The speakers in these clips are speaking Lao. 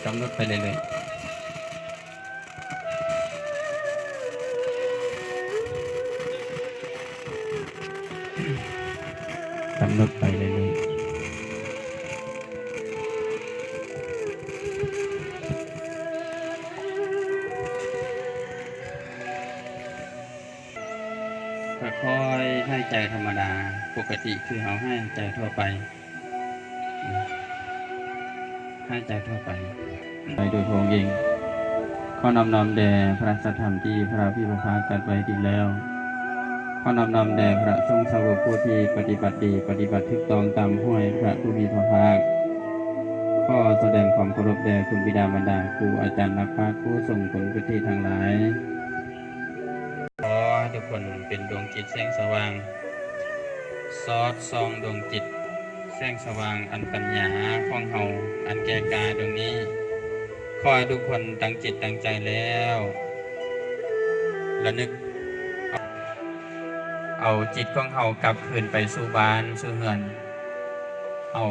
ກຳນົດໄປເລື້ອຍໆ ກຳນົດໄປເລື້ອຍໆ ຄ່ອຍໆຫາຍໃຈທຳມະດາ ປົກກະຕິຄືເຮົາຫາຍໃຈທົ່ວໄປ ຫາຍໃຈທົ່ວໄປ ໄປໂດຍພະອົງເອງ. ຂໍນອບນ້ອມແດ່ພະສັດທຳທີ່ພະຜູ້ມີພະພາກຕັດໄວ້ດີແລ້ວ. ຂໍນອບນ້ອມແດ່ພະສົງສາວົກຜູ້ທີ່ປະຕິບັດດີ ປະຕິບັດຖືກຕ້ອງຕາມຫ້ວຍພະຜູ້ມີພະພາກ. ຂໍສະແດງຄວາມເຄົາລົບແດ່ຄຸນບິດາມານດາ ຄູອາຈານນັກປາດ ຜູ້ຊົງຄຸນວຸດທິທັງຫຼາຍ. ຂໍໃຫ້ທຸກຄົນເປັນດວງຈິດແສງສະຫວ່າງ ສອດສ່ອງດວງຈິດແສງສະຫວ່າງອັນປັນຍາຂອງເຮົາອັນແກ່ກ້າດວງນີ້. ຂໍໃຫ້ທຸກຄົນຕັ້ງຈິດຕັ້ງໃຈແລ້ວ ລະນຶກເອົາຈິດຂອງເຮົາກັບຄືນໄປສູ່ບ້ານສູ່ເຮືອນ. ເຮົາ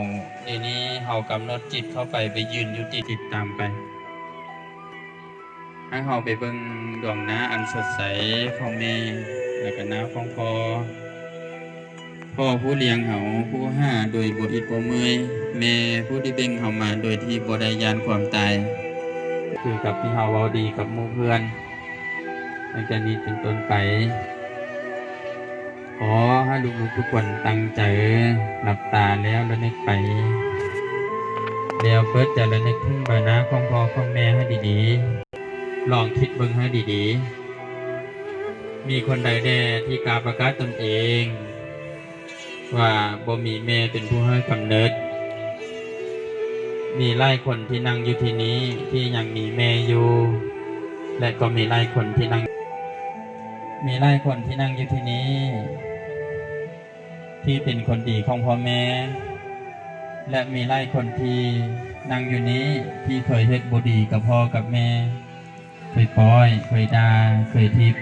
ດຽວນີ້ເຮົາກຳນົດຈິດເຂົ້າໄປ ໄປຢືນຢູ່ຕິດ ຕິດຕາມໄປ. ໃຫ້ເຮົາໄປເບິ່ງດວງໜ້າອັນສົດໃສຂອງແມ່ ແລະກະໜ້າຂອງພໍ່. ພໍ່ຜູ້ລ້ຽງເຮົາ ຜູ້ຫາໂດຍບໍ່ອິດບໍ່ເມື່ອຍ, ແມ່ຜູ້ທີ່ເບັ່ງເຮົາມາໂດຍທີ່ບໍ່ໄດ້ຢ້ານຄວາມຕາຍ. ຄືກັບທີ່ເຮົາເວົ້າດີກັບໝູ່ເພື່ອນ ຕັ້ງແຕ່ນີ້ເປັນຕົ້ນໄປ. ຂໍໃຫ້ລູກໆທຸກຄົນຕັ້ງໃຈຫຼັບຕາແລ້ວລະນຶກໄປ ແລ້ວເປີດໃຈລະນຶກເຖິງໃບໜ້າຂອງພໍ່ຂອງແມ່ໃຫ້ດີໆ. ລອງຄິດເບິ່ງໃຫ້ດີໆ ມີຄົນໃດແດ່ທີ່ກ້າປະກາດຕົນເອງວ່າບໍ່ມີແມ່ເປັນຜູ້ໃຫ້ກຳເນີດ? ມີຫຼາຍຄົນທີ່ນັ່ງຢູ່ທີ່ນີ້ທີ່ຍັງມີແມ່ຢູ່ ແລະກໍມີຫຼາຍຄົນທີ່ນັ່ງ ມີຫຼາຍຄົນທີ່ນັ່ງຢູ່ທີ່ນີ້ ທີ່ເປັນຄົນດີຂອງພໍ່ແມ່ ແລະມີຫຼາຍຄົນທີ່ນັ່ງຢູ່ນີ້ທີ່ເຄີຍເຮັດບໍ່ດີກັບພໍ່ກັບແມ່, ເຄີຍປ້ອຍ, ເຄີຍດ່າ, ເຄີຍທິບ,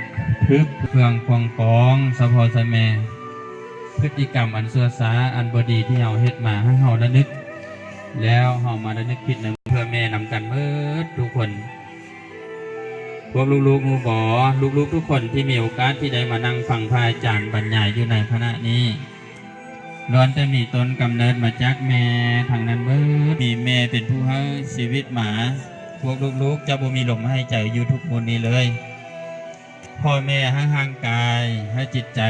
ທຶບເຄື່ອງປອງປອງສະພໍ່ສະແມ່. ພຶດຕິກຳອັນຊົ່ວຊ້າອັນບໍ່ດີທີ່ເຮົາເຮັດມາ ໃຫ້ເຮົາລະນຶກ ແລ້ວເຮົາມາລະນຶກຜິດນຳເພື່ອແມ່ນຳກັນເໝິດທຸກຄົນ. ພວກລູກໆຮູ້ບໍ່? ລູກໆທຸກຄົນທີ່ມີໂອກາດທີ່ໄດ້ມານັ່ງຟັງພະອາຈານບັນຍາຍຢູ່ໃນຂະນະນີ້ ລ້ວນແຕ່ມີຕົ້ນກຳເນີດມາຈາກແມ່ທັງນັ້ນເບີດ. ມີແມ່ເປັນຜູ້ໃຫ້ຊີວິດມາ, ພວກລູກໆຈະບໍ່ມີລົມຫາຍໃຈຢູ່ທຸກມື້ນີ້ເລີຍ. ພໍ່ແມ່ໃຫ້ຮ່າງກາຍ, ໃຫ້ຈິດໃຈ,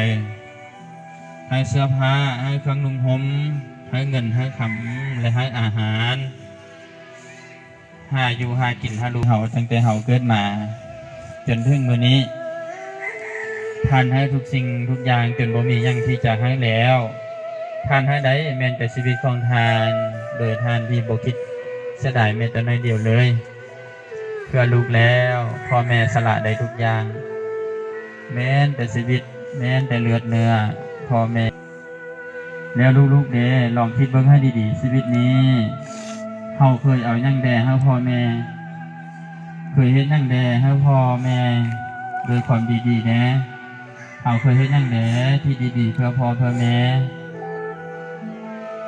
ໃຫ້ເສື້ອຜ້າ, ໃຫ້ເຄື່ອງນຸ່ງຫົ່ມ, ໃຫ້ເງິນ, ໃຫ້ຄຳ ແລະ ໃຫ້ອາຫານ. ຫາຢູ່ຫາກິນໃຫ້ລູກເຮົາຕັ້ງແຕ່ເຮົາເກີດມາຈົນເຖິງມື້ນີ້. ທ່ານໃຫ້ທຸກສິ່ງທຸກຢ່າງຈົນບໍ່ມີຫຍັງທີ່ຈະໃຫ້ແລ້ວ. ທ່ານໃຫ້ໄດ້ແມ່ນແຕ່ຊີວິດຂອງທ່ານ ໂດຍທ່ານທີ່ບໍ່ຄິດເສຍດາຍແມ້ແຕ່ໜ້ອຍດຽວເລີຍ. ເພື່ອລູກແລ້ວ ພໍ່ແມ່ສະຫຼະໄດ້ທຸກຢ່າງ, ແມ່ນແຕ່ຊີວິດ, ແມ່ນແຕ່ເລືອດເນື້ອພໍ່ແມ່. ແລ້ວລູກໆເດ ລອງຄິດເບິ່ງໃຫ້ດີໆ ຊີວິດນີ້ ເຮົາເຄີຍເອົາຫຍັງແດ່ໃຫ້ພໍ່ແມ່? ເຄີຍເຮັດຫຍັງແດ່ໃຫ້ພໍ່ແມ່ດ້ວຍຄວາມດີໆແດ່? ເຮົາເຄີຍເຮັດຫຍັງແດ່ທີ່ດີໆເພື່ອພໍ່ເພື່ອແມ່?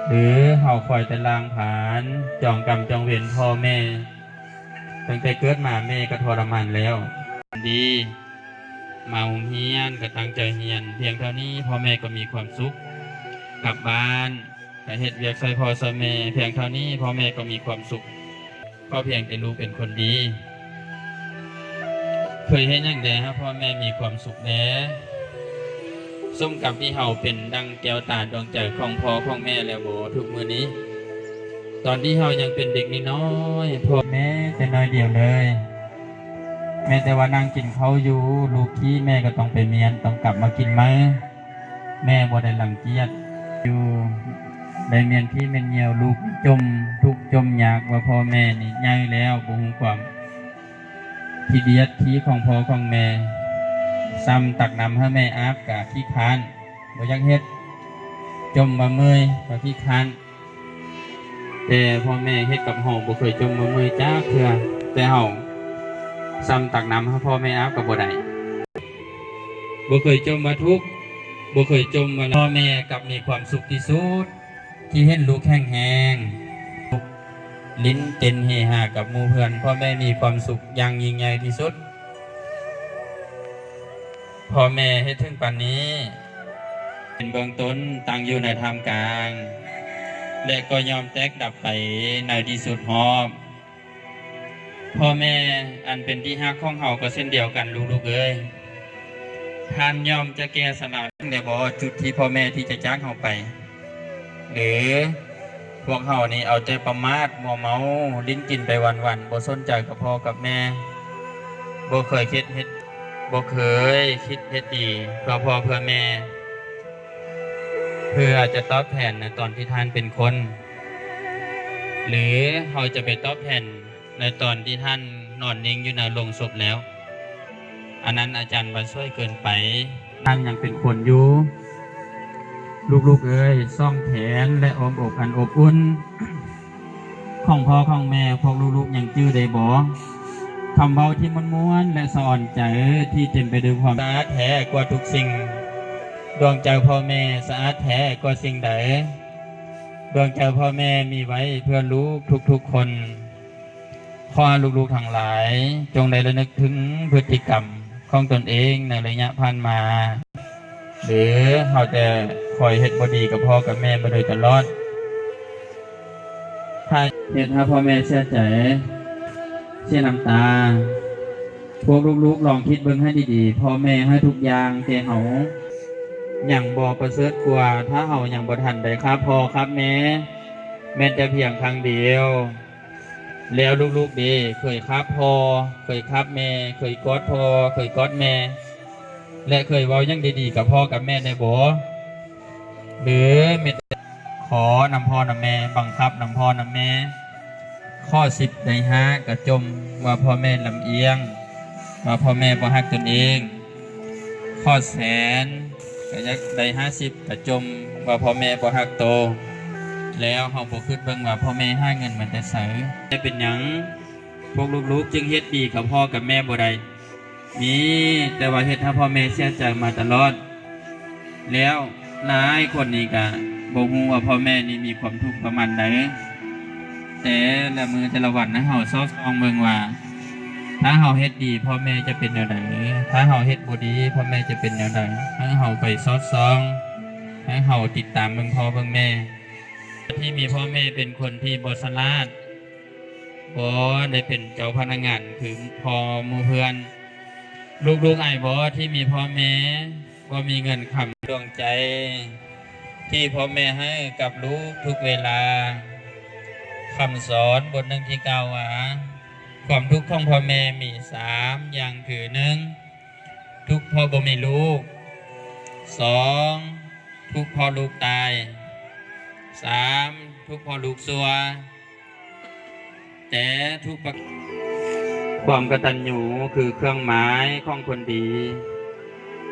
ຫຼືເຮົາຄອຍແຕ່ລ້າງຜານ ຈອງກຳຈອງເວນພໍ່ແມ່? ຕັ້ງແຕ່ເກີດມາແມ່ກໍທໍລະມານແລ້ວ. ດີ ມາໂຮງຮຽນກໍຕັ້ງໃຈຮຽນ, ພຽງເທົ່ານີ້ພໍ່ແມ່ກໍມີຄວາມສຸກ. ກັບບ້ານ ໄປເຮັດວຽກຊ່ອຍພໍ່ຊ່ອຍແມ່, ພຽງເທົ່ານີ້ພໍ່ແມ່ກໍມີຄວາມສຸກ. ຂໍພຽງແຕ່ລູກເປັນຄົນດີ. ເຄີຍເຮັດຫຍັງແດ່ໃຫ້ພໍ່ແມ່ມີຄວາມສຸກແດ່? ສົມກັບທີ່ເຮົາເປັນດັ່ງແກ້ວຕາດວງໃຈຂອງພໍ່ຂອງແມ່ແລ້ວບໍ່ທຸກມື້ນີ້? ຕອນທີ່ເຮົາຍັງເປັນເດັກນ້ອຍໆ ພໍ່ແມ່ແຕ່ໜ້ອຍດຽວເລີຍ, ແມ້ແຕ່ວ່ານັ່ງກິນເຂົ້າຢູ່, ລູກຂີ້ແມ່ກໍຕ້ອງໄປມ້ຽນ, ຕ້ອງກັບມາກິນໃໝ່. ແມ່ບໍ່ໄດ້ລັງກຽດຢູ່ ໄດ້ມ້ຽນຂີ້ມ້ຽນຍ່ຽວ, ລູກຈົມທຸກຈົມຍາກວ່າພໍ່ແມ່ນີ້ໃຫຍ່ແລ້ວ ບໍ່ຮູ້ຄວາມ. ຂີ້ດຽດຂີ້ຂອງພໍ່ຂອງແມ່, ຊ້ຳຕັກນ້ຳໃຫ້ແມ່ອາບກະຂີ້ຄ້ານ, ບໍ່ຢາກເຮັດ, ຈົມວ່າເມື່ອຍ, ວ່າຂີ້ຄ້ານ. ແຕ່ພໍ່ແມ່ເຮັດກັບເຮົາບໍ່ເຄີຍຈົ່ມວ່າເມື່ອຍຈັກເທື່ອ, ແຕ່ເຮົາຊ້ຳຕັກນ້ຳໃຫ້ພໍ່ແມ່ອາບກໍບໍ່ໄດ້, ບໍ່ເຄີຍຈົ່ມວ່າທຸກ, ບໍ່ເຄີຍຈົ່ມວ່າ. ພໍ່ແມ່ກັບມີຄວາມສຸກທີ່ສຸດທີ່ເຫັນລູກແຂງແຮງ, ລູກ ຫຼິ້ນເຕັ້ນເຮຮາກັບໝູ່ເພື່ອນ, ພໍ່ແມ່ມີຄວາມສຸກຢ່າງຍິ່ງໃຫຍ່ທີ່ສຸດ. ພໍ່ແມ່ເຮັດເຖິງປານນີ້ ເປັນເບື້ອງຕົ້ນຕັ້ງຢູ່ໃນທ່າມກາງ ແລະ ກໍຍອມແຕກດັບໄປໃນທີ່ສຸດຮອບ. ພໍ່ແມ່ອັນເປັນທີ່ຮັກຂອງເຮົາກໍເຊັ່ນດຽວກັນ ລູກໆເອີຍ, ທ່ານຍ່ອມຈະແກ່ສະຫຼາຍແດ່ບໍ່ ຈຸດທີ່ພໍ່ແມ່ທີ່ຈະຈາກເຮົາໄປ? ຫຼື ພວກເຮົານີ້ເອົາແຕ່ປະໝາດມົວເມົາ ຫຼິ້ນກິນໄປວັນໆ ບໍ່ສົນໃຈກັບພໍ່ກັບແມ່, ບໍ່ເຄີຍຄິດເຮັດ ບໍ່ເຄີຍຄິດເຮັດດີເພື່ອພໍ່ເພື່ອແມ່ ເພື່ອຈະຕອບແທນໃນຕອນທີ່ທ່ານເປັນຄົນ? ຫຼືເຮົາຈະໄປຕອບແທນໃນຕອນທີ່ທ່ານນອນນິ່ງຢູ່ໃນໂລງສົບແລ້ວ? ອັນນັ້ນອາຈານວ່າຊ່ວຍເກີນໄປ. ທ່ານຍັງເປັນຄົນຢູ່. ລູກໆເອີຍ, ຊ່ອງແຂນ ແລະ ອ້ອມອົກອັນອົບອຸ່ນຂອງພໍ່ຂອງແມ່ ພວກລູກໆຍັງຈື່ໄດ້ບໍ່? ຄຳເວົ້າທີ່ມ່ວນໆ ແລະ ສະອອນໃຈ ທີ່ເຕັມໄປດ້ວຍຄວາມສະອາດແທ້ກວ່າທຸກສິ່ງ. ດວງໃຈພໍ່ແມ່ສະອາດແທ້ກວ່າສິ່ງໃດ? ດວງໃຈພໍ່ແມ່ມີໄວ້ເພື່ອລູກທຸກໆຄົນ. ຂໍໃຫ້ລູກໆທັງຫຼາຍ ຈົ່ງໄດ້ລະນຶກເຖິງພຶດຕິກຳຂອງຕົນເອງໃນໄລຍະຜ່ານມາ ຫຼືເຮົາແຕ່ຄອຍເຮັດບໍ່ດີກັບພໍ່ກັບແມ່ມາໂດຍຕະຫຼອດ ຖ້າເຮັດໃຫ້ພໍ່ແມ່ເສຍໃຈ ເສຍນ້ຳຕາ. ພວກລູກໆລອງຄິດເບິ່ງໃຫ້ດີໆ, ພໍ່ແມ່ໃຫ້ທຸກຢ່າງແກ່ເຮົາ ຫຍັງບໍ່ປະເສີດກວ່າ ຖ້າເຮົາຍັງບໍ່ທັນໄດ້ຄາບພໍ່ຄາບແມ່ ແມ່ນແຕ່ພຽງຄັ້ງດຽວ. ແລ້ວລູກໆເດ ເຄີຍຄາບພໍ່ ເຄີຍຄາບແມ່ ເຄີຍກອດພໍ່ ເຄີຍກອດແມ່ ແລະ ເຄີຍເວົ້າຫຍັງດີໆກັບພໍ່ກັບແມ່ແດ່ບໍ່? ຫຼືມີແຕ່ຂໍນຳພໍ່ນຳແມ່ ບັງຄັບນຳພໍ່ນຳແມ່? ຂໍສິບໄດ້ຫ້າກະຈົ່ມວ່າພໍ່ແມ່ລຳອຽງ ວ່າພໍ່ແມ່ບໍ່ຮັກຕົນເອງ. ຂໍແສນກະຢາກໄດ້ຫ້າສິບ ກະຈົ່ມວ່າພໍ່ແມ່ບໍ່ຮັກໂຕ. ແລ້ວເຮົາບໍ່ຄິດເບິ່ງວ່າພໍ່ແມ່ຫາເງິນມາແຕ່ໃສ? ແຕ່ເປັນຫຍັງພວກລູກໆຈຶ່ງເຮັດດີກັບພໍ່ກັບແມ່ບໍ່ໄດ້? ມີແຕ່ວ່າເຮັດໃຫ້ພໍ່ແມ່ເສຍໃຈມາຕະຫຼອດ. ແລ້ວຫຼາຍຄົນນີ້ກະບໍ່ຮູ້ວ່າພໍ່ແມ່ນີ້ມີຄວາມທຸກປະມານໃດ. ແຕ່ລະມື້ແຕ່ລະວັນໃຫ້ເຮົາສອດສ່ອງເບິ່ງວ່າ ຖ້າເຮົາເຮັດດີພໍ່ແມ່ຈະເປັນແນວໃດ, ຖ້າເຮົາເຮັດບໍ່ດີພໍ່ແມ່ຈະເປັນແນວໃດ, ໃຫ້ເຮົາໄປສອດສ່ອງ, ໃຫ້ເຮົາຕິດຕາມເບິ່ງພໍ່ເບິ່ງແມ່. ທີ່ມີພໍ່ແມ່ເປັນຄົນທີ່ບໍ່ສະຫຼາດ, ບໍ່ໄດ້ເປັນເຈົ້າພະນັກງານຄືພໍ່ໝູ່ເພື່ອນ. ລູກໆອາຍບໍ່ທີ່ມີພໍ່ແມ່ ບໍ່ມີເງິນຄຳ. ດວງໃຈທີ່ພໍ່ແມ່ໃຫ້ກັບລູກທຸກເວລາ. ຄຳສອນບົດໜຶ່ງທີ່ກ່າວວ່າ ຄວາມທຸກຂອງພໍ່ແມ່ມີສາມຢ່າງຄື ໜຶ່ງ ທຸກເພາະບໍ່ມີລູກ, ສອງ ທຸກເພາະລູກຕາຍ, ສາມ ທຸກເພາະລູກຊົ່ວ. ແຕ່ທຸກປະ ຄວາມກະຕັນຍູຄືເຄື່ອງໝາຍຂອງຄົນດີ.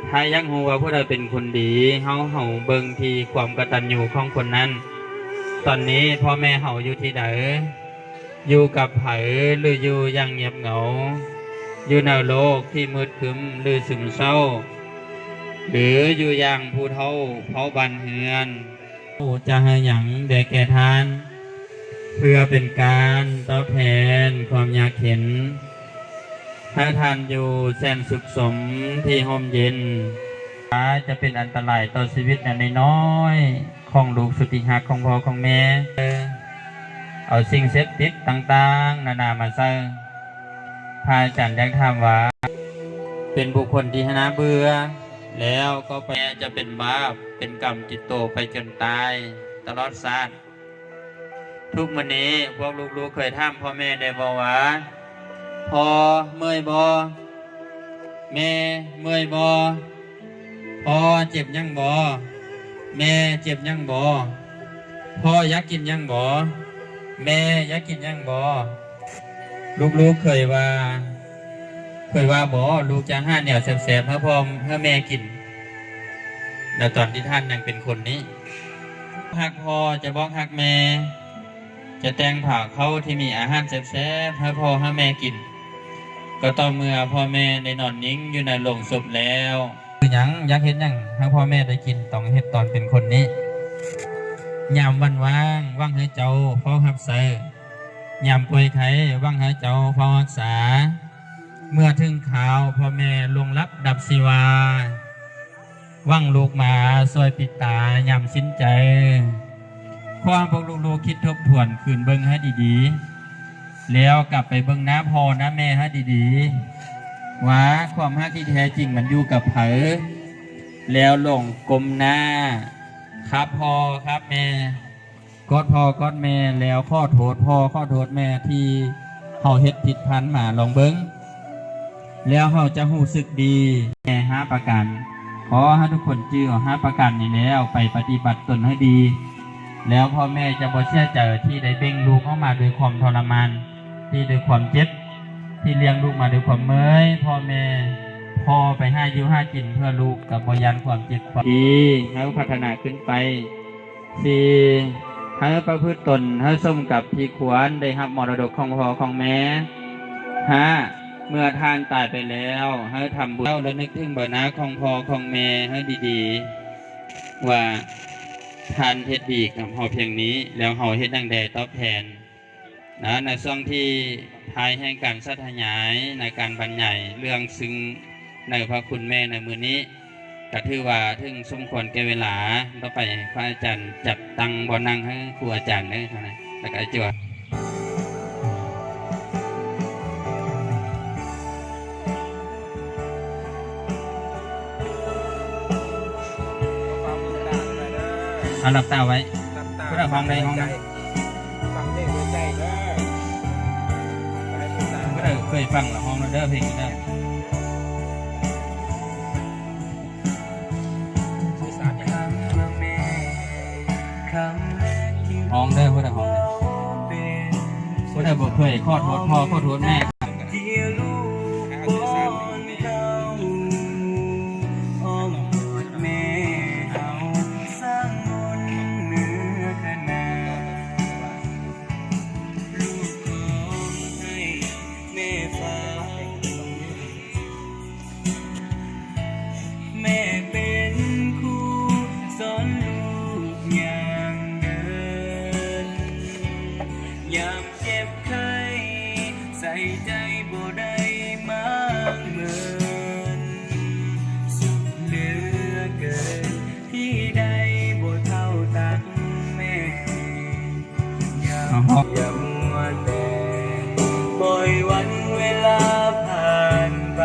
ຖ້າຢາກຮູ້ວ່າຜູ້ໃດເປັນຄົນດີ, ເຮົາ ເຮົາເບິ່ງທີ່ຄວາມກະຕັນຍູຂອງຄົນນັ້ນ. ຕອນນີ້ພໍ່ແມ່ເຮົາຢູ່ທີ່ໃດ? ຢູ່ກັບໃຜ ຫຼື ຢູ່ຢ່າງງຽບເຫງົາ? ຢູ່ໃນໂລກທີ່ມືດຄຶ້ມ ຫຼື ຊຶມເສົ້າ ຫຼື ຢູ່ຢ່າງຜູ້ເຖົ້າເຝົ້າບ້ານເຮືອນ? ຈະໃຫ້ຫຍັງແດ່ແກ່ທ່ານ ເພື່ອເປັນການຕອບແທນຄວາມຍາກເຂັນ ໃຫ້ທ່ານຢູ່ແສນສຸກສົມທີ່ຮົ່ມເຢັນ. ຈະເປັນອັນຕະລາຍຕໍ່ຊີວິດອັນນ້ອຍໆຂອງລູກສຸດທີ່ຮັກຂອງພໍ່ຂອງແມ່. ເອົາສິ່ງເສບຕິດຕ່າງໆນານາມາໃສ່. ພະອາຈານຢາກຖາມວ່າ ເປັນບຸກຄົນທີ່ໜ້າເບື່ອ ແລ້ວກໍໄປ ຈະເປັນບາບເປັນກຳຕິດໂຕໄປຈົນຕາຍຕະຫຼອດຊາດ. ທຸກມື້ນີ້ພວກລູກໆເຄີຍຖາມພໍ່ແມ່ໄດ້ບໍ່ວ່າ ພໍ່ເມື່ອຍບໍ່? ແມ່ເມື່ອຍບໍ່? ພໍ່ເຈັບຫຍັງບໍ່? ແມ່ເຈັບຫຍັງບໍ່? ພໍ່ຢາກກິນຫຍັງບໍ່? ແມ່ຢາກກິນຫຍັງບໍ່? ລູກໆເຄີຍວ່າ ເຄີຍວ່າບໍ່ ລູກຈະຫາແນວແຊບໆໃຫ້ພໍ່ໃຫ້ແມ່ກິນ ໃນຕອນທີ່ທ່ານຍັງເປັນຄົນນີ້? ຮັກພໍ່ຈະບອກຮັກແມ່ ຈະແຕ່ງພາເຂົ້າທີ່ມີອາຫານແຊບໆໃຫ້ພໍ່ໃຫ້ແມ່ກິນ ກໍຕໍ່ເມື່ອພໍ່ແມ່ໄດ້ນອນນິ່ງຢູ່ໃນໂລງສົບແລ້ວ. ຄືຫຍັງ? ຢາກເຮັດຫຍັງໃຫ້ພໍ່ແມ່ໄດ້ກິນ? ຕ້ອງເຮັດຕອນເປັນຄົນນີ້. ຍາມວັນວ່າງ ຫວັງໃຫ້ເຈົ້າເຝົ້າຮັບໃຊ້ ຍາມປ່ວຍໄຂ້ ຫວັງໃຫ້ເຈົ້າເຝົ້າຮັກສາ, ເມື່ອເຖິງຄາວພໍ່ແມ່ລ່ວງລັບດັບຊີວາ, ຫວັງລູກມາຊ່ວຍປິດຕາຍາມສິ້ນໃຈ. ຂໍໃຫ້ພວກລູກໆຄິດທົບທວນຄືນເບິ່ງໃຫ້ດີໆ ແລ້ວກັບໄປເບິ່ງໜ້າພໍ່ໜ້າແມ່ໃຫ້ດີໆ ວ່າຄວາມຮັກທີ່ແທ້ຈິງມັນຢູ່ກັບໃຜ, ແລ້ວລອງກົ້ມໜ້າ ຄາບພໍ່ຄາບແມ່ ກອດພໍ່ກອດແມ່ ແລ້ວຂໍໂທດພໍ່ຂໍໂທດແມ່ທີ່ເຮົາເຮັດຜິດຜ່ານມາ ລອງເບິ່ງ ແລ້ວເຮົາຈະຮູ້ສຶກດີ. ແມ່ຫ້າປະການ, ຂໍໃຫ້ທຸກຄົນຈື່ເອົາຫ້າປະການນີ້ແລ້ວໄປປະຕິບັດຕົນໃຫ້ດີ, ແລ້ວພໍ່ແມ່ຈະບໍ່ເສຍໃຈທີ່ໄດ້ເບັ່ງລູກອອກມາດ້ວຍຄວາມທໍລະມານ, ທີ່ດ້ວຍຄວາມເຈັບ, ທີ່ລ້ຽງລູກມາດ້ວຍຄວາມເມື່ອຍ. ພໍ່ແມ່ ພໍ່ໄປຫາຢູ່ຫາກິນເພື່ອລູກ ກໍບໍ່ຢ້ານຄວາມເຈັບຄວາມ ດີ ໃຫ້ພັດທະນາຂຶ້ນໄປ. ສີ່ ໃຫ້ປະພຶດຕົນໃຫ້ສົມກັບທີ່ຄວນໄດ້ຮັບມໍລະດົກຂອງພໍ່ຂອງແມ່. ຫ້າ ເມື່ອທ່ານຕາຍໄປແລ້ວ ໃຫ້ທຳບຸນ ແລ້ວລະນຶກເຖິງໃບໜ້າຂອງພໍ່ຂອງແມ່ໃຫ້ດີໆ ວ່າທ່ານເຮັດດີກັບເຮົາພຽງນີ້ ແລ້ວເຮົາເຮັດຫຍັງແດ່ຕອບແທນ. ນະ ໃນຊ່ວງທີ່ທ້າຍແຫ່ງການສາທະຍາຍ ໃນການບັນຍາຍເລື່ອງຊຶ່ງໃນພະຄຸນແມ່ໃນມື້ນີ້ ກະຖືວ່າເຖິງສົມຄວນແກ່ເວລາ. ຕໍ່ໄປພະອາຈານຈັດຕັ້ງບ່ອນນັ່ງໃຫ້ຄູອາຈານເດີ ແລ້ວກະອາຈານ ເອົາຫຼັບຕາໄວ້ ຫຼັບຕາ ຜູ້ໃດຮ້ອງໄດ້ຮ້ອງນຳ ຟັງເພງຫົວໃຈເດີ ຜູ້ໃດເຄີຍຟັງລະຮ້ອງນຳເດີ ເພງນີ້ເດີ. ຮ້ອງເດີ ຜູ້ໃດຮ້ອງເດີ ຜູ້ໃດບໍ່ເຄີຍ ຂໍໂທດພໍ່ ຂໍໂທດແມ່. ແມ່ເປັນຄູສອນລູກຍ່າງເດີນ ຍາມເຈັບໄຂ້ໃສ່ໃຈບໍ່ໄດ້ມາງເມີນ ສຸກເຫຼືອເກີນທີ່ໄດ້ບໍ່ເທົ່າຕັກແມ່. ຢ່າ ຢ່າມົວແຕ່ປ່ອຍວັນເວລາຜ່ານໄປ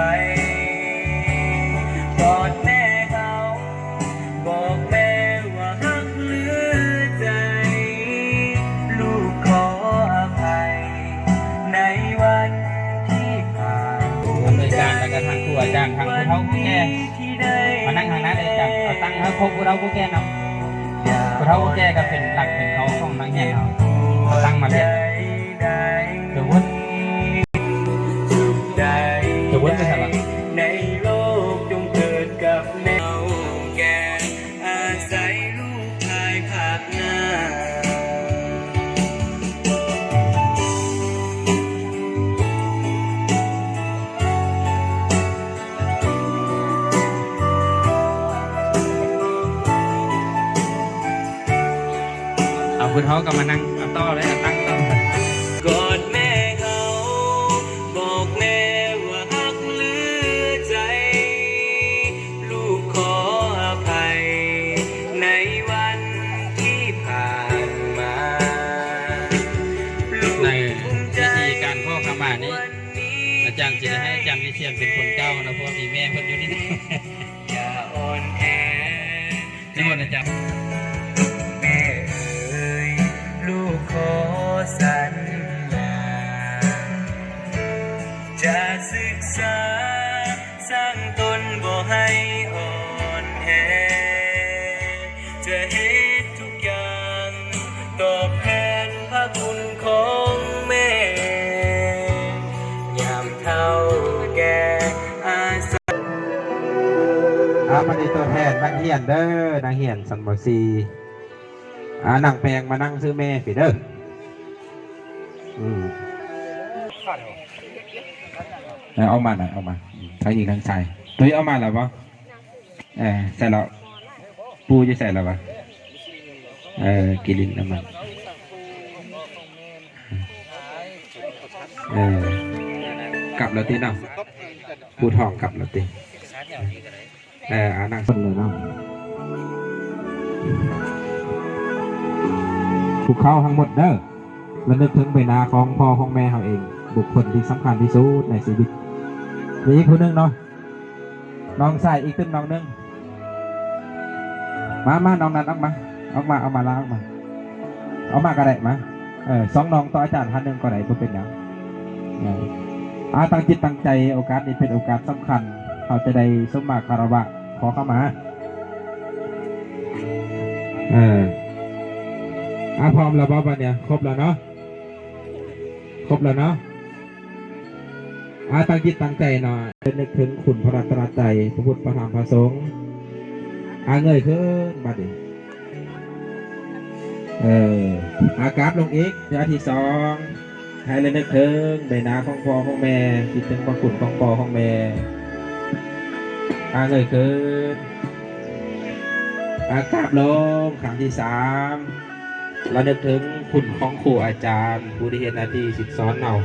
ກອດແມ່ເຮົາ ບອກແມ່ວ່າຮັກເຫຼືອໃຈ ລູກຂໍອະໄພໃນວັນທີ່ຜ່ານ ອຳນວຍການ ແລ້ວກະທາງຄູອາຈານ ທາງຜູ້ເຖົ້າຜູ້ແກ່ ມານັ່ງທາງໜ້າເດີອາຈານ ເອົາຕັ້ງໃຫ້ຄົບຜູ້ເຖົ້າຜູ້ແກ່ນຳ ຜູ້ເຖົ້າຜູ້ແກ່ກໍເປັນຫຼັກເປັນເກົາຂອງນັກຮຽນເຮົາ ເອົາຕັ້ງມາຮຽນ ຈະວົນ ຈະວົນໄປໃສລະ ໃນໂລກຈົ່ງເກີດກັບແມ່ ເຮົາແກ່ອາໄສລູກພາຍພາກໜ້າ. ເອົາ ຜູ້ເຖົ້າກໍມານັ່ງ ເອົາຕໍ່ເລີຍ ເອົາຕັ້ງຕໍ່ ກອດແມ່ເຮົາ ບອກແມ່ວ່າຮັກເຫຼືອໃຈ ລູກຂໍອະໄພໃນວັນທີ່ຜ່ານມາ ໃນພິທີການຂໍຂະມານີ້ ອາຈານຊິໄດ້ໃຫ້ອາຈານວິຊຽນເປັນຄົນກ່າວເນາະ ເພາະວ່າມີແມ່ເພິ່ນຢູ່ນີ້ ຢ່າອ່ອນແອ ນິມົນອາຈານ ແມ່ເອີຍ ລູກຂໍສັນຍາ ຈະສຶກສາ ສ້າງຕົນບໍ່ໃຫ້ອ່ອນແອ ຈະເຮັດທຸກຢ່າງຕອບແທນພະຄຸນຂອງແມ່ ຍາມເຖົ້າແກ່ອາໄສ. ອ່າ ບັດນີ້ຕົວແທນນັກຮຽນເດີ ນັກຮຽນຊັ້ນ ມ.ສີ່ ອ່າ ນາງແປງມານັ່ງຊື່ແມ່ພີ້ເດີ ອືມ. ເອີ ອອກມາໜ້ອຍ ອອກມາ ອືມ ທັງຍິງທັງຊາຍ. ຕຸ້ຍອອກມາແລ້ວບໍ່? ເອີ ໃສ່ແລ້ວ ປູຢູ່ໃສແລ້ວວະ? ເອີ ກິລິນອອກມາ. ເອີ ກັບແລ້ວຕິເນາະ ຜູ້ທອງກັບແລ້ວຕິ ເອີ ອາ ນັ່ງຄົນເລີຍເນາະ ພວກເຂົາທັງໝົດເດີ ລະນຶກເຖິງໃບໜ້າຂອງພໍ່ຂອງແມ່ເຮົາເອງ ບຸກຄົນທີ່ສຳຄັນທີ່ສຸດໃນຊີວິດ ມີອີກຜູ້ໜຶ່ງເນາະ ນ້ອງຊາຍອີກຕື່ມນ້ອງໜຶ່ງ ມາ ມາ ນ້ອງນັດອອກມາ ອອກມາ ເອົາມາລາອອກມາ ເອົາມາກໍໄດ້ ມາ ເອີ ສອງນ້ອງຕໍ່ອາຈານທ່ານໜຶ່ງກໍໄດ້ ບໍ່ເປັນຫຍັງ ເອີ ອາ ຕັ້ງຈິດຕັ້ງໃຈ ໂອກາດນີ້ເປັນໂອກາດສຳຄັນ ເຮົາຈະໄດ້ສົມມາຄາລະວະ ຂໍເຂົ້າມາ ເອີ ອາ ພ້ອມແລ້ວບໍ່ບັດນີ້ ຄົບແລ້ວເນາະ ຄົບແລ້ວເນາະ ອາ ຕັ້ງຈິດຕັ້ງໃຈເນາະ ລະນຶກເຖິງຄຸນພະລັດຕະນະໄຕ ພະພຸດ ພະທຳ ພະສົງ ອາ ເງີຍຂຶ້ນບັດນີ້ ເອີ ອາ ກາບລົງອີກ ເທື່ອທີສອງ ໃຫ້ລະນຶກເຖິງໃບໜ້າຂອງພໍ່ຂອງແມ່ ຄິດເຖິງພະຄຸນຂອງພໍ່ຂອງແມ່ ອາ ເງີຍຂຶ້ນ ອາ ກາບລົງ ຄັ້ງທີສາມ ລະນຶກເຖິງຄຸນຂອງຄູອາຈານ ຜູ້ທີ່ເຮັດໜ້າທີ່ສິດສອນເຮົາ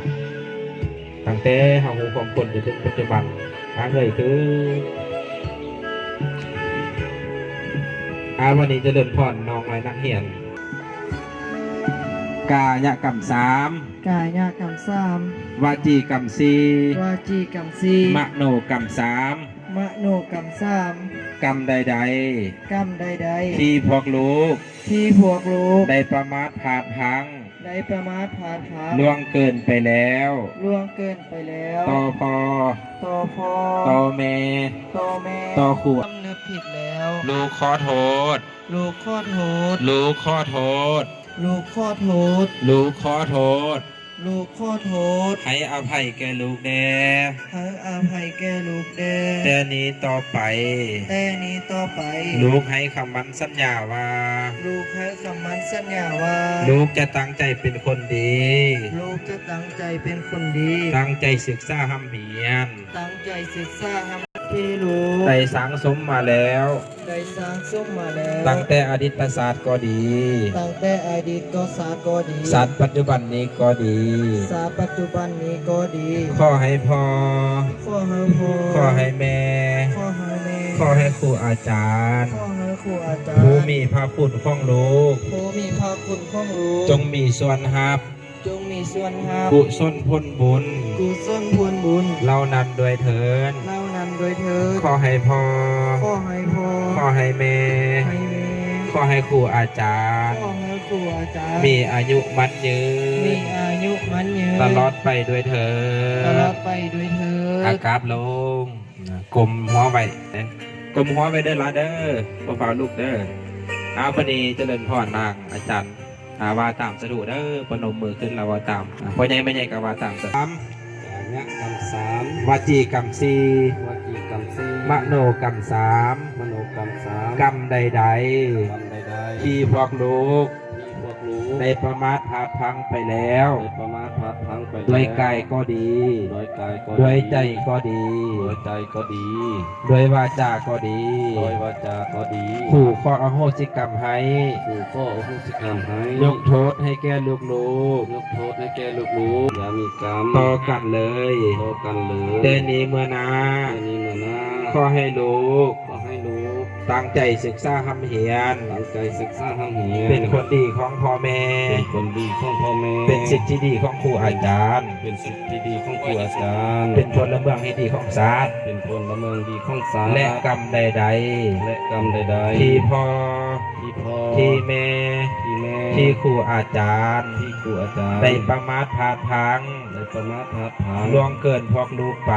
ຕັ້ງແຕ່ເຮົາຮູ້ຄວາມຄົນຈົນເຖິງປັດຈຸບັນ ຫາເງີຍຄື ອາ ວັນນີ້ຈະເລີ່ມພອນນ້ອງໃໝ່ນັກຮຽນ ກາຍະກຳສາມ ກາຍະກຳສາມ ວະຈີກຳສີ່ ວະຈີກຳສີ່ ມະໂນກຳສາມ ມະໂນກຳສາມ ກຳໃດໆ ກຳໃດໆ ທີ່ພວກລູກ ທີ່ພວກລູກ ໄດ້ປະໝາດພາດພລັ້ງ ໄດ້ປະໝາດພາດພລັ້ງ ລ່ວງເກີນໄປແລ້ວ ລ່ວງເກີນໄປແລ້ວ ຕໍ່ພໍ່ ຕໍ່ພໍ່ ຕໍ່ແມ່ ຕໍ່ແມ່ ຕໍ່ຄູ ສຳນຶກຜິດແລ້ວ ລູກຂໍໂທດ ລູກຂໍໂທດ ລູກຂໍໂທດ ລູກຂໍໂທດ ລູກຂໍໂທດ ລູກຂໍໂທດ ໃຫ້ອະໄພແກ່ລູກແດ່ ໃຫ້ອະໄພແກ່ລູກແດ່ ແຕ່ນີ້ຕໍ່ໄປ ແຕ່ນີ້ຕໍ່ໄປ ລູກໃຫ້ຄຳໝັ້ນສັນຍາວ່າ ລູກໃຫ້ຄຳໝັ້ນສັນຍາວ່າ ລູກຈະຕັ້ງໃຈເປັນຄົນດີ ລູກຈະຕັ້ງໃຈເປັນຄົນດີ ຕັ້ງໃຈສຶກສາຮ່ຳຮຽນ ຕັ້ງໃຈສຶກສາຮ່ຳຮຽນ ໄດ້ສ້າງສົມມາແລ້ວ ໄດ້ສ້າງສົມມາແລ້ວ ຕັ້ງແຕ່ອະດີດຕະຊາດກໍດີ ຕັ້ງແຕ່ອະດີດຕະຊາດກໍດີ ຊາດປັດຈຸບັນນີ້ກໍດີ ຊາດປັດຈຸບັນນີ້ກໍດີ ຂໍໃຫ້ພໍ່ ຂໍໃຫ້ພໍ່ ຂໍໃຫ້ແມ່ ຂໍໃຫ້ແມ່ ຂໍໃຫ້ຄູອາຈານ ຂໍໃຫ້ຄູອາຈານ ຜູ້ມີພະຄຸນຂອງລູກ ຜູ້ມີພະຄຸນຂອງລູກ ຈົ່ງມີສ່ວນຮັບ ຈົ່ງມີສ່ວນຮັບ ກຸສົນຜົນບຸນ ກຸສົນຜົນບຸນ ເຫຼົ່ານັ້ນດ້ວຍເທີ້ນ ເຫຼົ່ານັ້ນດ້ວຍເທີ້ນ ຂໍໃຫ້ພໍ່ ຂໍໃຫ້ພໍ່ ຂໍໃຫ້ແມ່ ໃຫ້ແມ່ ຂໍໃຫ້ຄູອາຈານ ຂໍໃຫ້ຄູອາຈານ ມີອາຍຸໝັ້ນຍືນ ມີອາຍຸໝັ້ນຍືນ ຕະຫຼອດໄປດ້ວຍເທີ້ນ ຕະຫຼອດໄປດ້ວຍເທີ້ນ ອາ ກາບລົງ ກົ້ມຫົວໄວ້ ກົ້ມຫົວໄວ້ເດີຫຼານເດີ ບໍ່ຟ້າວລຸກເດີ ອາ ບັດນີ້ຈະເລີນພອນນາງອາຈານ ອາ ວ່າຕາມສາທຸເດີ ປະນົມມືຂຶ້ນແລ້ວວ່າຕາມ ອາ ພໍ່ໃຫຍ່ແມ່ໃຫຍ່ກໍວ່າຕາມສາທຸ ສາມ ກາຍະກຳສາມ ວະຈີກຳສີ່ ວະຈີກຳສີ່ ມະໂນກຳສາມ ມະໂນກຳສາມ ກຳໃດໆ ກຳໃດໆ ທີ່ພວກລູກ ທີ່ພວກລູກ ໄດ້ປະໝາດພາດພລັ້ງໄປແລ້ວ ໄດ້ປະໝາດພາດພລັ້ງໄປແລ້ວ ດ້ວຍກາຍກໍດີ ດ້ວຍກາຍກໍດີ ດ້ວຍໃຈກໍດີ ດ້ວຍໃຈກໍດີ ດ້ວຍວາຈາກໍດີ ດ້ວຍວາຈາກໍດີ ຄູຂໍອະໂຫສິກຳໃຫ້ ຄູຂໍອະໂຫສິກຳໃຫ້ ຍົກໂທດໃຫ້ແກ່ລູກໆ ຍົກໂທດໃຫ້ແກ່ລູກໆ ຢ່າມີກຳ ຕໍ່ກັນເລີຍ ຕໍ່ກັນເລີຍ ແຕ່ນີ້ເມື່ອໜ້າ ແຕ່ນີ້ເມື່ອໜ້າ ຂໍໃຫ້ລູກ ຂໍໃຫ້ລູກ ຕັ້ງໃຈສຶກສາຮ່ຳຮຽນ ຕັ້ງໃຈສຶກສາຮ່ຳຮຽນ ເປັນຄົນດີຂອງພໍ່ແມ່ ເປັນຄົນດີຂອງພໍ່ແມ່ ເປັນສິດທີ່ດີຂອງຄູອາຈານ ເປັນສິດທີ່ດີຂອງຄູອາຈານ ເປັນພົນລະເມືອງທີ່ດີຂອງຊາດ ເປັນພົນລະເມືອງດີຂອງຊາດ ແລະ ກຳໃດໆ ແລະ ກຳໃດໆ ທີ່ພໍ່ ທີ່ພໍ່ ທີ່ແມ່ ທີ່ແມ່ ທີ່ຄູອາຈານ ທີ່ຄູອາຈານ ໄດ້ປະໝາດພາດພລັ້ງ ໄດ້ປະໝາດພາດພລັ້ງ ລ່ວງເກີນພວກລູກໄປ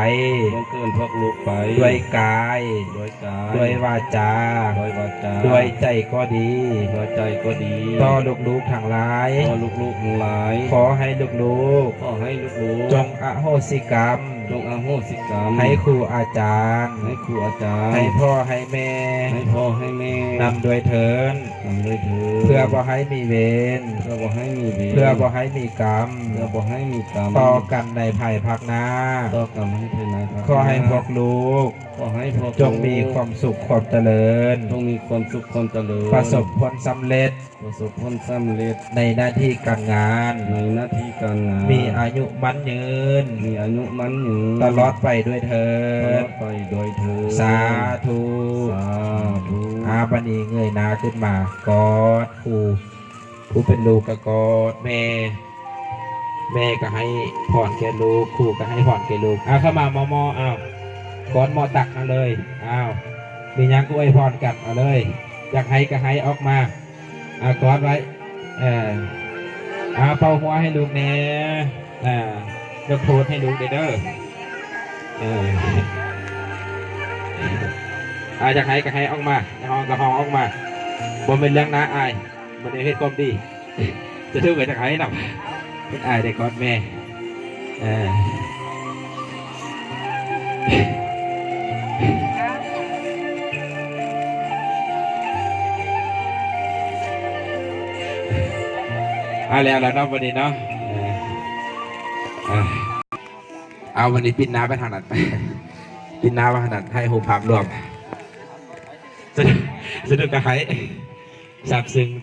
ລ່ວງເກີນພວກລູກໄປ ດ້ວຍກາຍ ດ້ວຍກາຍ ດ້ວຍວາຈາ ດ້ວຍວາຈາ ດ້ວຍໃຈກໍດີ ດ້ວຍໃຈກໍດີ ຕໍ່ລູກໆທັງຫຼາຍ ຕໍ່ລູກໆທັງຫຼາຍ ຂໍໃຫ້ລູກໆ ຂໍໃຫ້ລູກໆ ຈົ່ງອະໂຫສິກຳ ຈົ່ງອະໂຫສິກຳ ໃຫ້ຄູອາຈານ ໃຫ້ຄູອາຈານ ໃຫ້ພໍ່ໃຫ້ແມ່ ໃຫ້ພໍ່ໃຫ້ແມ່ ນຳດ້ວຍເທີ້ນ ນຳດ້ວຍເທີ້ນ ເພື່ອບໍ່ໃຫ້ມີເວ ນ ເພື່ອບໍ່ໃຫ້ມີເວນ ເພື່ອບໍ່ໃຫ້ມີກຳ ເພື່ອບໍ່ໃຫ້ມີກຳ ຕໍ່ກັນໃນພາຍພາກໜ້າ ຕໍ່ກັນໃນພາຍພາກໜ້າ ຂໍໃຫ້ພວກລູກ ຂໍໃຫ້ພວກລູກ ຈົ່ງມີຄວາມສຸກຄວາມຈະເລີນ ຈົ່ງມີຄວາມສຸກຄວາມຈະເລີນ ປະສົບຜົນສຳເລັດ ປະສົບຜົນສຳເລັດ ໃນໜ້າທີ່ການງານ ໃນໜ້າທີ່ການງານ ມີອາຍຸໝັ້ນຍືນ ມີອາຍຸໝັ້ນຍືນ ຕະຫຼອດໄປດ້ວຍເທີ້ນ ຕະຫຼອດໄປດ້ວຍເທີ້ນ ສາທຸ ສາທຸ. ອາ ບັດນີ້ເງີຍໜ້າຂຶ້ນມາກອດຄູ່ ຜູ້ເປັນລູກກໍກອດແມ່ ແມ່ກໍໃຫ້ພອນແກ່ລູກ ຄູກໍໃຫ້ພອນແກ່ລູກ. ອາ ເຂົ້າມາໝໍ້ໆ ອ້າວ ກອດໝໍ້ຕັກເອົາເລີຍ. ອ້າວ ມີຫຍັງກໍອວຍພອນກັນເອົາເລີຍ ຢາກໄຫ້ກໍໄຫ້ອອກມາ. ອາ ກອດໄວ້ ເອີ ອາ ເປົ່າຫົວໃຫ້ລູກແດ່ ອາ ຍົກໂທດໃຫ້ລູກແດ່ເດີ. ເອີ ອາ ຢາກໄຫ້ກໍໄຫ້ອອກມາ ຢາກຮ້ອງກໍຮ້ອງອອກມາ ບໍ່ແມ່ນເລື່ອງໜ້າອາຍ. ບໍ່ໄດ້ເຮັດຄວາມດີ ຈະຖືກໄປຈາກໃຜນຳ ເພິ່ນອາຍໄດ້ກອດແມ່. ເອີ ເອົາແລ້ວລະເນາະ ບັດນີ້ເນາະ. ເອີ ເອີ ເອົາ ບັດນີ້ປິ່ນໜ້າໄປທາງນັ້ນ ປິ່ນໜ້າໄປທາງນັ້ນ ໃຫ້ຮູ້ພາບລວມ. ສະດຸດ ສະດຸດກໍໄຫ້ ຊາບຊຶ້ງໃຈ